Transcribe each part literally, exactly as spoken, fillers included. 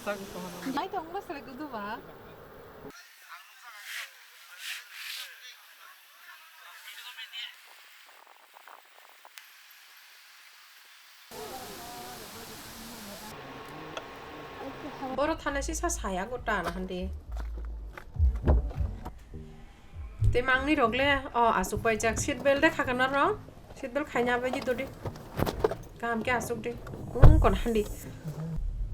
Nai tongma sere kudu ba. Boro thana sisa saya gota na hande. Te mangni rok le, o, asuk paijak, seat belt de khakana rok, seat belt khaina bai di dodi. Kaham khe asuk di. Ung kon handi.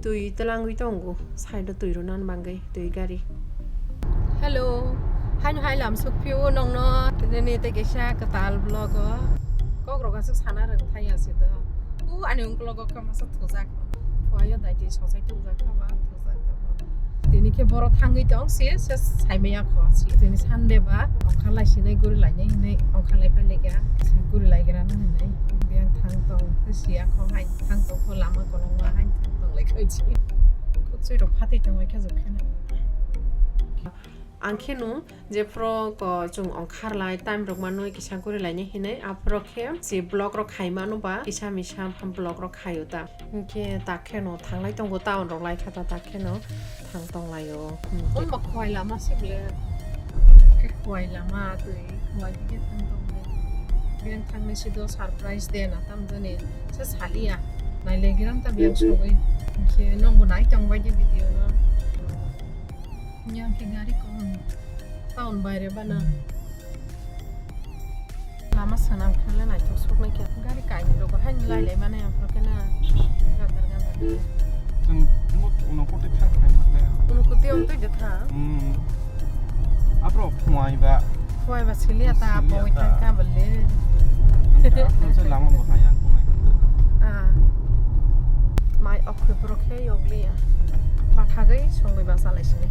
Twi twlangwi tongo. Side o twi rwna bangwi twi gari. Hello. Haino hai lam suk phio nongno. Nini tei kaisa kwtal vlog o. Kok rok asuk sana rwng thai ya se do. U ani ungklogo khe masa thujak. Phuaio dai twi sojai tubujak kha ba thujak tamo. Tini khe boro thangwi tong si se saimaya kho si. Tini Sunday ba ongkha lai sinai guri lainai hinwi ongkha lai phai lega. Guri lai gra no hinwi. Biyang thang tong khe siya kho hai thang tong kho lama kolokma hai thang tong lai khai si. Khuk chui rok phatwi tong lai khe jok khe na. Ang khe no jephuru ko chwng ongkhar lai time rok manwi kisa guri lainai hinwi aphuru khe si vlog rok khai mano ba kisa misa vlog rok khaio ta. Hinkhe ta kheno thanglai tongo, town rok lai kha ta, ta kheno thang tong laio. Hinkhe o ma khwai lama se ble. Khe khwai lama twi khwai dige thang tong le. Biyang thangni sido surprise de na tam jani se saliya. Nai le giram ta biyang sogwi. Hinkhe nongbo nai tong bai di video no. Yang khe gari kom. Town baire bana. Lama swnam khe le naithok soknai khe. Gari kainwi rok hai lai lai mane aphuru khe na. Gandar gandar. Chwng mo uno kote thang khai ma le. Uno kote on twi de tha. Hmm. Aphuru phuai ba. Phuai ba sili ata phuai thang ka bale. Ang ka aphuru se lama bo hai ang ko mai. Ah. Mai okhoi puro khe yogli ya. Bathagwi songwi ba salai sini.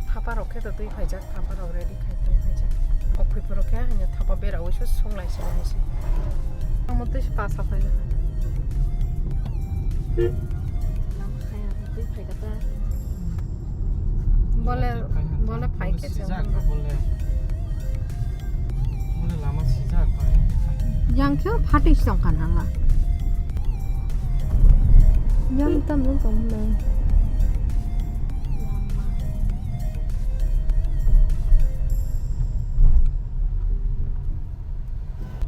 Thapa rok khe to twi phaijak, thapa rok ready khai twi phaijak. Okhoi puro khe hanya thapa bera wi se song lai se hai se. Amo twi se pa sa phai. Lama khaya twi phai kata. Bole, bole phai khe se. Sijak ka bole. Bole lama sijak ka. Yang khe phatwi song kan hanga. Yang tam nung tong le.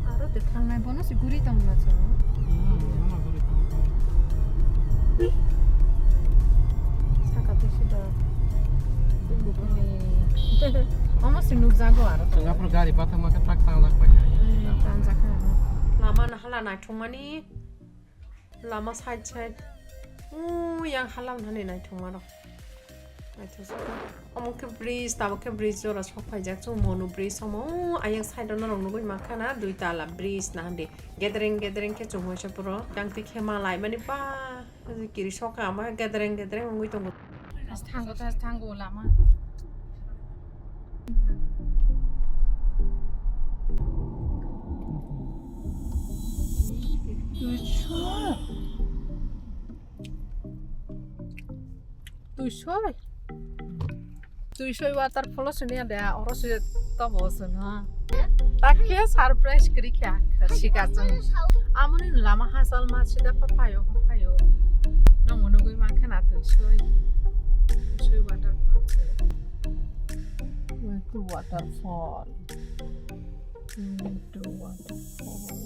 Aro te thangnai bono se guri tong na chwng. Hmm, bono guri tong tong. Saka te se da. Omo se nukjago aro. Chwng aphuru gari bathang ma khe tak tangjak pai. Hmm, tangjak kha. Lama na hala naithokmani. Lama side side. Umm, yang halam hani naithokma rok. Naithok jora. Omo khe bridge, tabuk khe bridge jora sok phaijak. Chwng Monu bridge omo. Umm, ayang side o norok nugwi mankha na, dui tala bridge na hande. Gathering, gathering khe chwng waisa puro. Yang twi khe malai mani ba. Kiri sok kha, ama gathering, gathering wngwi tongo. Thango, thango lama. Tuisoi. Tuisoi waterfall sini ada, oro se tobo sini. Takhe surprise kri kya, sikasang. Amoni lama hasal ma sida papayo, papayo. Nang menugui makan atu soi. Soi waterfall se. Itu waterfall. Itu waterfall.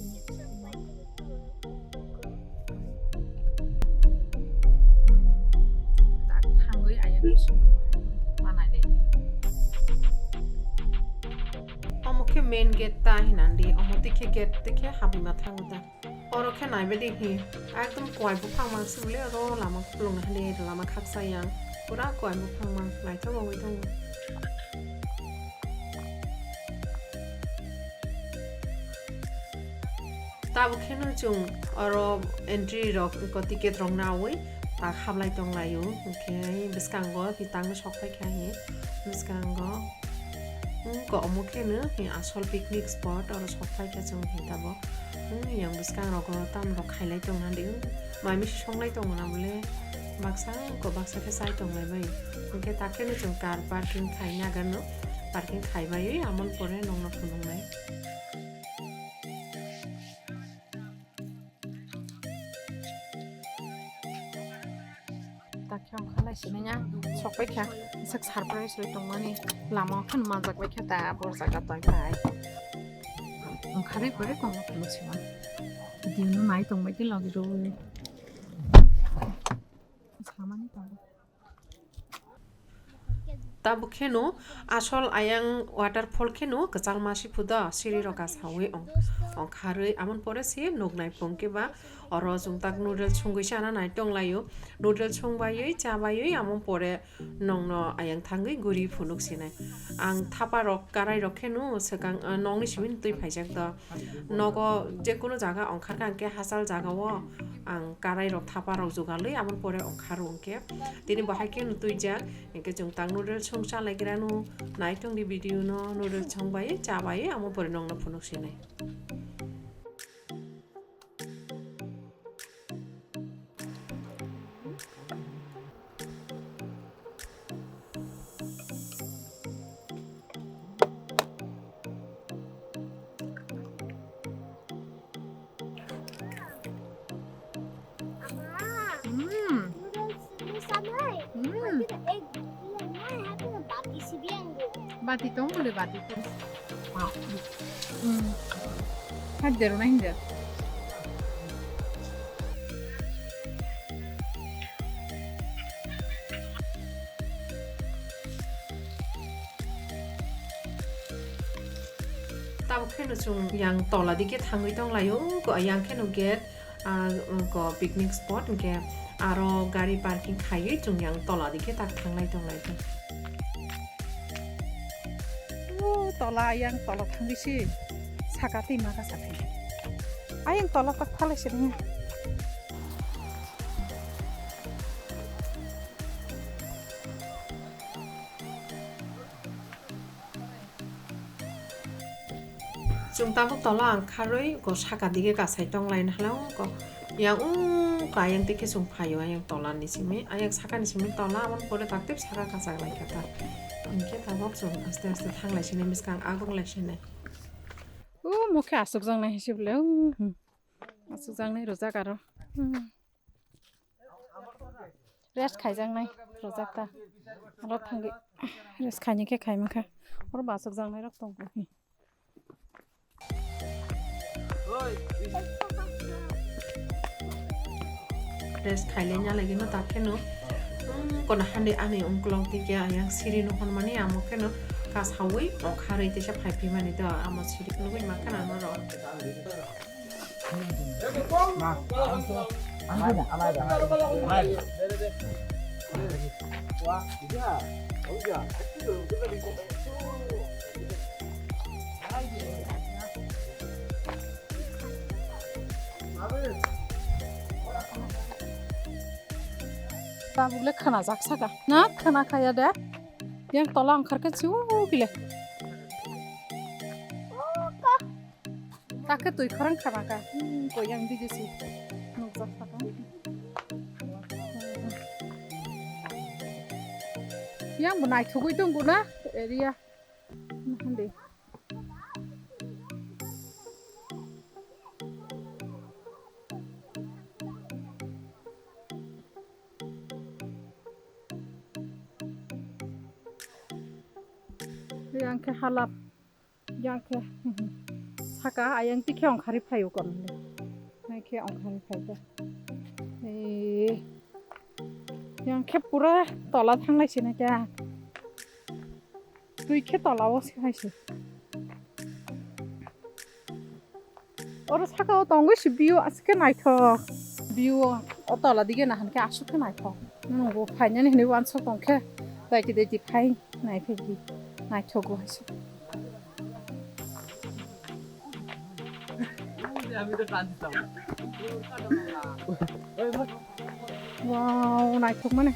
Tak thangwi ayang bising manai le. Omo khe main gate ta hinandi, omo tikhe gate tikhe habima thango ta. Oro khe naibe di hi, ekdom kwai buphang mang sibole oro lama kupulung hali lama khaksa yang, pura kwai buphang mang naithok wngwi thango. Tabuk kheno chwng oro entry rok, eko ticket rok nawi tak hablai tong laio, hwnkhe bwskango hi tangwi sok phai kha hi bwskango, hmm, ko omo kheno hi asol picnic spot oro sok phai kha chwng hi tabuk, hmm, yang bwskang rogo tam rok khailai tong handi. Mai misi songlai tongo na bole, baksa ko baksa khe chai tonglai bai. Hwnkhe ta kheno chwng car parking khai nagano, parking khai baiwi amon pore nongno phunuknai. Ta Khe wngkha lai sini ya, sok pai kha, sak surprise rwi tongmani lama khe manjak bai kha ta, bo jaga tong pai. Wngkha rwi pore tongma phunuk sima. Video no nai tong bai khe logi rw. Samani tong. Tabuk kheno asol ayang waterfall kheno kwchal masi phudo siri rok kasawi ong-, ongkharwi amon pore se nuknai pongke ba oro chwng tak noodle songwi sana nai tonglaio. Noodle songbaywi chabaiwi amon pore nongno ayang thangwi guri phunuk sinai. Ang thapa rok karai rok kheno swkang, ah, nongni simi twi phaijak do. Nogo jekunu jaga ongkharkha hwnkhe hachal jagao ang karai rok thapa rok jugalwi amon pore ongkharo hwnkhe tini bo hai kheno twijak hwnkhe chwng tang noodle song chalaigrano nai tongdi video no noodle song bai cha bai amon pore nongno phunuk sinai. Mm. Mm. Bati tong bole bati tong. Mm. Hadero na hinder. Tabuk kheno chwng yang tola dike thangwi tonglaio, wngkha yang kheno gate, ah, wngkha picnic spot, hwnkhe aro gari parking khaiwi chwng yang tola dike tak thanglai tonglaikha. O tola, yang tola thangwi se saka twi ma kasa khe. Ayang tola tak thalai se nang. Chwng tabuk tola ang kharwi ko saka dige kasai tong laina hala ko yang ung ka yang tike chwng phaio ayang tola ni simi ayang saka ni simi tola aboni pore tak tip saka kachak lai kha ta. Hinkhe tabuk chwng aste aste thang lai sini bwskang aguk lai sini. O mokhe aswk jang nai hisi bole. Aswk jang nai rwjak aro. Rest khaijaknai rwjak ta. Oro thangwi rest khaini khe khai mankha. Oro bo aswk jaknai rok tongo. Rest khaile nyalagino ta kheno. Kono hande ani ungkulok tike ayang siri no honmani amo kheno kasawi okharwi tisa phaiphimani to amo siri nugwi mankha na norok. Tabuk le khwnajak saka. Na khwna khaya de. Yang tola ongkhar khe chiu kile. Takhe twi khorang khana ka. Hmm, ko yang biji si. Nukjak saka. Yang bo naithogwi tongo na area. Hande. Yang khe halap. Yang khe, saka ayang tikhe ongkhari phaio kon. Hai khe ongkhari phai khe. Ee, yang khe pura tola thanglai sini khe. Twi khe tola o se hai se. Oro saka o tongwi se view aswk khe naithok. View o tola dige nahan khe aswk khe naithok. Nungo phainani hinwi uansuk tong khe daiti daiti phai. Naiphai di, naithogo hai se. Wow, naithokmani.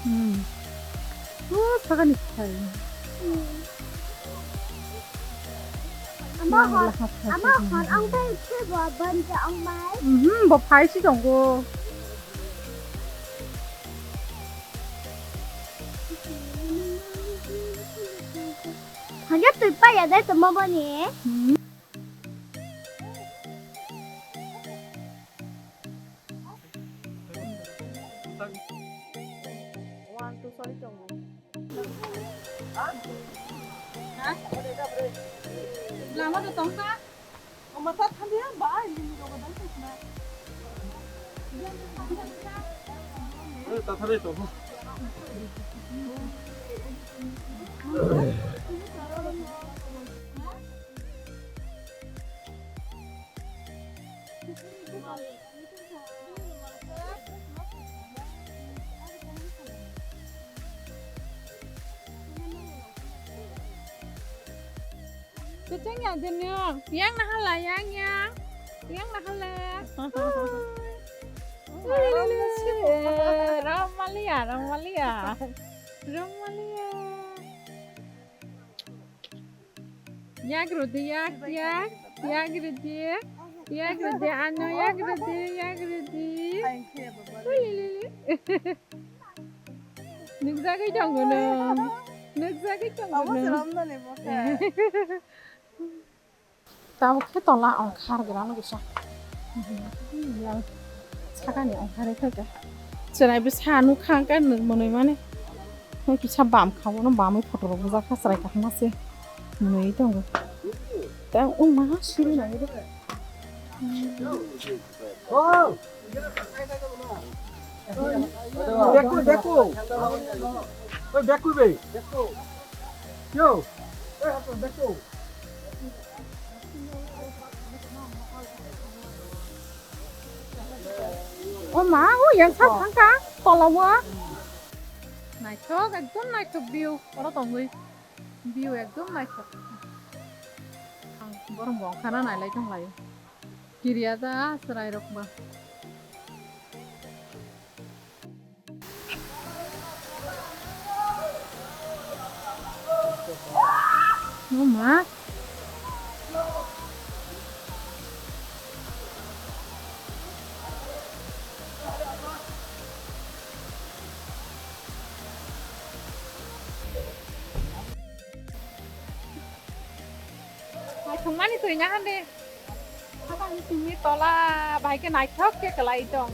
Hmm. Oh, sakani phai. Ama hon, ama hon ang bai khe bo banja ang bai. Mhm, bo phai si tongo. Hanya twi pa ya dai tamo boni. Mhm. One, two, sorry, tongo. Ha? Lama do tongka? Oma ta thani ya, ba, ini ni rogo dai na. Eh, ta thani to. Kuching ya dini. Yang nahala, yang, yang. Yang nahala. Rammalia, Rammalia. Rammalia. Yak rwdi, yak, yak, yak rwdi, yak rwdi, ano yak rwdi, yak rwdi. Ui, li, li, li. Nukjagwi tongo no. Nukjagwi tongo no. Tabuk khe tola ongkhar gram kisa. Yang sakani ongkhar khe khe. Chwrai bwsa nukha khe mwnwi mani. Kisa bam kha bono bamwi photo rok bujak kha chwrai kaham se mwnwi tongo. Tei wngma siri nai de. Beku, beku. Oi, beku be. Yo. O ma, o yang sa thangka, tolao. Naithok, ekdom naithok view, oro tongwi. View ekdom naithok. Ang borok bo ongkhana nailai tonglaio. Kiriya da chwrairok ba. Mama. Naithokmani twi nahande. Sakang simi tola bahai khe naithok khe kwlai tong.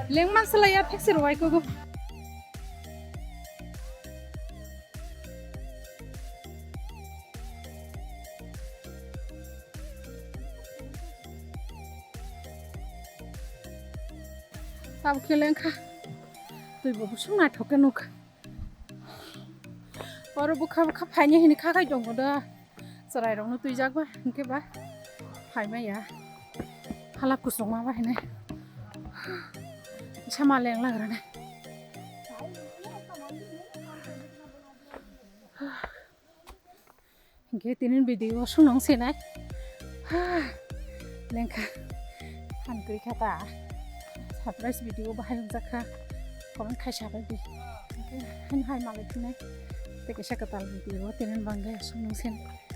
Lengma selai ya thak se rwai kogo. Tabuk khe lengkha. Twi bo busuk naithok khe nukha. Oro bwkha bwkha phaini hini kha khai tongo da. Chwrairokno twijak ba, hinkhe ba phaimaya. Hala kuchukma ba hinwi. Kisa ma leng lagrane. Hinkhe tini video swnong sinai. Lengkha. Han kwrwi kha ta. Surprise video bahai wngjak kha. Comment khai sabai di. Hinkhe haino hai malai phinai. Tei kaisa kwtal video tini bangkhe swnong sinai.